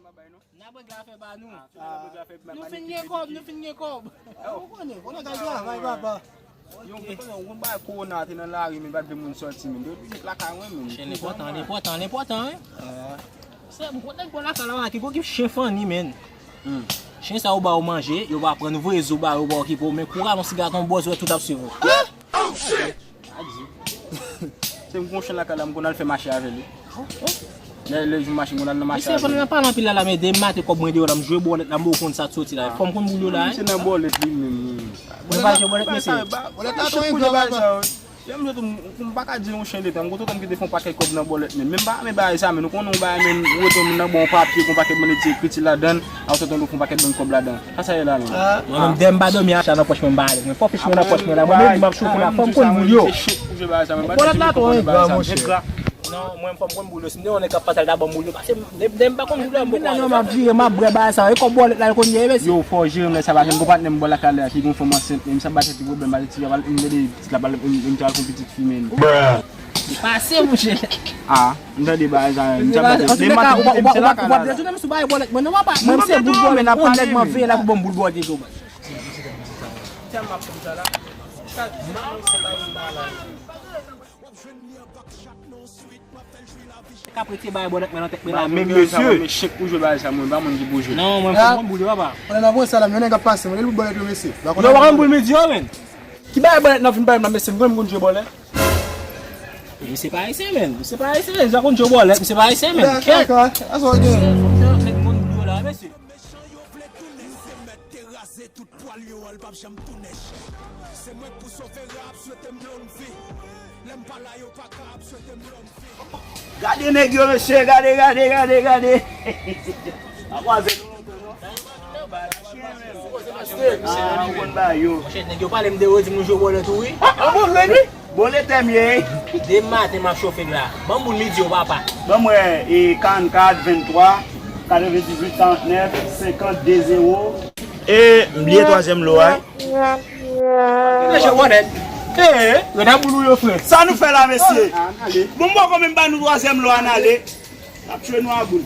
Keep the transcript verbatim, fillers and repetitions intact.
N ap regle afè pa nou. Nou fin gen kòb, nou fin gen kòb. Ou konnen, konnen ka travay, papa. Yon kote yon bagay kowona te nan lari, men pa t vle moun sòti, men. Yo oblije t lakay mwen, men. Chen enpòtan, li enpòtan, li enpòtan, wi. Se m kontan pou lakay la, ki gwo ki chen fanni, men. Chen sa yo ba yo manje, yo pa pran, voye zo ba yo, pa okipe w, men kou w rale yon siga, ton bòz, wè tout ap swiv ou. A di. Se m gon chen lakay la, m konn al fè mache avè li. Lè, lè jou mache, m konn al nan mache avè li. Misye, pandan n ap pale anpil la, la, men demen maten kòb mwen deyò la, m jwe bòlèt la, m ba w konn sa t soti la. Fò m konn boul yo la, wi. Misye nan bòlèt li menm. Mwen pa jwe bòlèt, mesye. Bòlèt la tou engra, papa. Lè m sot, m, m pa ka di yon chen de tan. M konn tann ki te fè yon pakèt kòb nan bòlèt menm. Men m pa renmen bagay sa, men nou konnen yon bagay menm, ou wè yon moun nan ba w yon papye, gon pakèt bann ti ekriti ladan l, a w sot yon fè yon pakèt bann kòb ladan l. Sa sa ye la menm? Mwen menm, dèyè m pa dòmi acha nan pòch mwen, m pa alèz. Mwen fò fich mwen nan pòch mwen la. Mwen menm, m ap chofe la. Fò m konn boul yo. Bòlèt la twò engra, monchè. Non, mwen fò m konn boul yo. Si m te yon nèg k ap pase al ta ban m boul yo. Pase dèyè m pa konn boul yo, m poko. Nan, m ap vire, m ap bwè bagay sa. E kòb bòlèt la, l konn ye, mesye. Yo, fò w jere m lè sa, paske m gon patnè m bò lakay la, ki gon fanm ansent, men m sa ba tèt li pwoblèm, ba li ti, ba li, m tande ti la, ba li, m, m te al fè yon pitit fimen. Pase, monchè. Ah, m tande bagay sa, m tande. An tou ka, ou pa, ou pa, ou pa, ou pa vle tounen m sou bagay bòlèt mwen, non, papa. Mwen, se boul bòlèt, yon nèg m ap veye la pou ban m boul bòlèt yo. K ap rete bagay bòlèt mwen nan tèt mwen la, menm, mesye. Men chèk pou jwe bagay sa, mwen pa moun ki pou jwe. Non, mwen, mwen boul yo, papa. Mwen nan bon sa la, yon nèg ap pase, mwen, li boul bòlèt yo, mesye. Yo pa konn boul midi yo, men. Ki bagay bòlèt nan fin bagay la, mesye, m konn moun jwe bòlèt. Misye pa ayisyen, men. Misye pa ayisyen, men. Misye konn jwe bòlèt, misye pa ayisyen, men. Dakò, dakò. That's all good. Nèg moun boul yo la, mesye. Te raze tout pwal yo an, l p ap janm tounen. Se mwen k pou sove rap, swete m long vi. Lè m pa la, yo pa ka ap swete m long vi. Gade nèg yo, mesye, gade, gade, gade, gade. Pa kwaze nou lontan, non. Ah, ou konn ba yo. Monchè, nèg yo pale m de yo, di m nou jwe bòlèt tou, wi. Ah, bon, vre, wi. Bon, lè tèm ye. Demen maten m ap chofe la. Ban m boul midi yo, papa. Ban mwen, e, karannkat, venntwa, katrevendizuit, karantnèf, senkant, de zewo. E, m bliye twazyèm lo a, wi. Mesye, bòlèt. E, yo nan boul ou yo, frè. Sa nou fè la, mesye? Bon, m poko menm ba nou twazyèm lo a, n ale. N ap tchwe nou a boul.